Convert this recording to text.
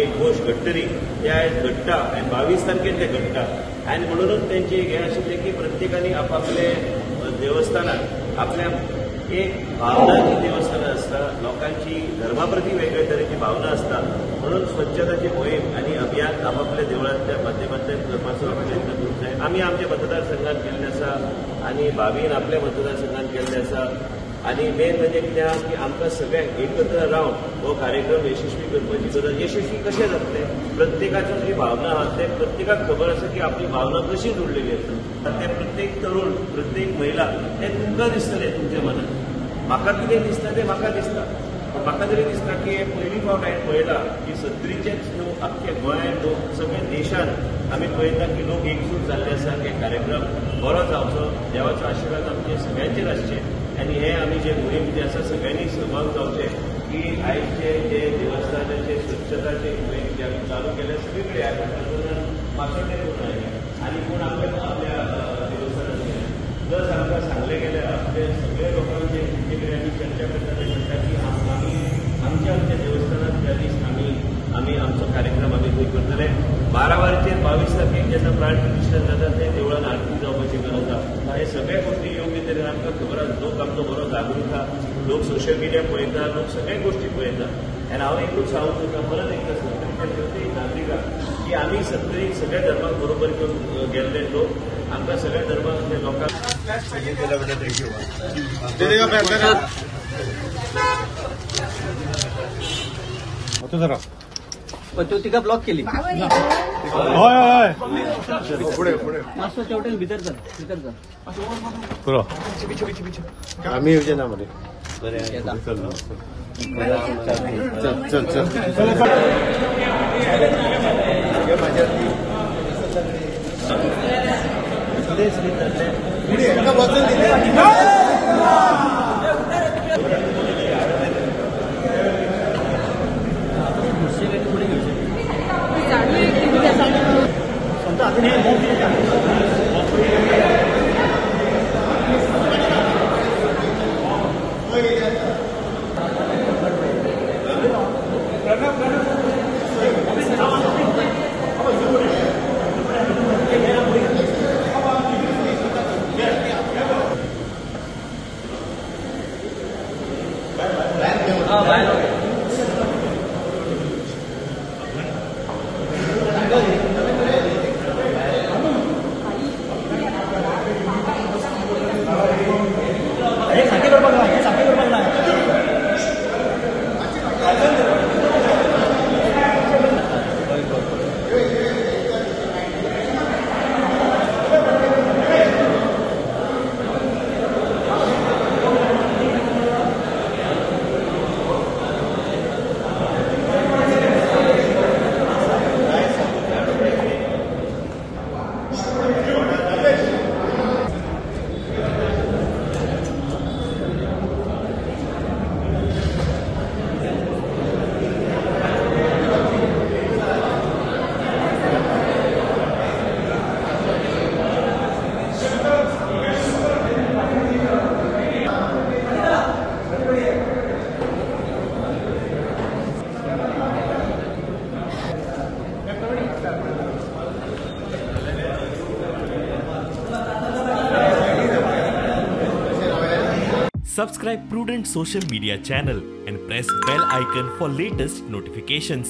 एक गोश्ट घडटली ते आयज घडटा आनी 22 तारखेर ते घडटा. आनी म्हणूनच तेंचे हें आशिल्लें की प्रत्येकानी आपापले देवस्थानात आपल्या एक भावना जी देवस्थानां आसता, लोकांची धर्मा प्रती वेगळे तरेची भावना आसता, म्हणून स्वच्छताची मोहीम आनी अभियान आपापल्या देवळांतल्या माध्यमांतल्यान करपाचो प्रयत्न करूंक जाय. आमी आमच्या मतदारसंघात केल्लें आसा आनी भाभीन आपल्या मतदारसंघात केल्लें आसा. आनी मेन म्हणजे कितें आहा की आमकां सगळ्यांक एकत्र रावन हो कार्यक्रम यशस्वी करपाची गरज. यशस्वी कशें जातलें, प्रत्येकाच्यो जी भावना आहा ते प्रत्येकाक खबर आसा की आपली भावना कशी जुडलेली आसा. ते प्रत्येक तरुण, प्रत्येक महिला ते तुमकां दिसतलें तुमच्या मनात. म्हाका कितें दिसता तें म्हाका दिसता, पूण म्हाका तरी दिसता की हे पयली फावट हांवें पळयलां की सत्तरीचेच न्हू आख्खे गोंयांत न्हू सगळ्या देशांत आमी पळयता की लोक एकजूट जाल्ले आसा की कार्यक्रम बरो जावचो, देवाचो आशिर्वाद आमचे सगळ्यांचेर आसचे आनी हे आमी जे मोहीम जे आसा सगळ्यांनी सहभाग जावचे की आयचे जे देवस्थानाचे स्वच्छताचे मोहीम जे आमी चालू केले सगळे कडेन मासोड्डें करून आयले आनी कोण आपल्या आपल्या देवस्थानात गेले. प्लस आमकां सांगलें गेलें आपले सगळे लोकांक जे तुमचे कडेन आमी चर्चा करता ते म्हणटा की आमी आमच्या आमच्या देवस्थानात त्या दीस आमी आमी आमचो कार्यक्रम आमी थंय करतले. 12 वरांचेर 22 तारखेक जेन्ना प्राण प्रतिश्ठा जाता ते देवळान आरती जावपाची गरज आसा. हे सगळे गोश्टी योग्य तरेन आमकां खबर आसा. लोक आमचो बरो जागृत आसा, लोक सोशल मिडिया पळयता, लोक सगळ्या गोश्टी पळयता. आनी हांव एकूच सांगूंक सोदता परत एकदां सत्तरीच्या प्रत्येक नागरिकांक की आमी सत्तरी सगळ्या धर्माक बरोबर घेवन गेल्ले लोक, आमकां सगळ्या धर्मांतल्या लोकांक पण तिका ब्लॉक केली. हय हय मातसो तेवटेन भितर चल, भितर चल. पुरो आमी येवचे ना मरे. बरें, चल चल चल. Subscribe Prudent Social Media channel and press bell icon for latest notifications.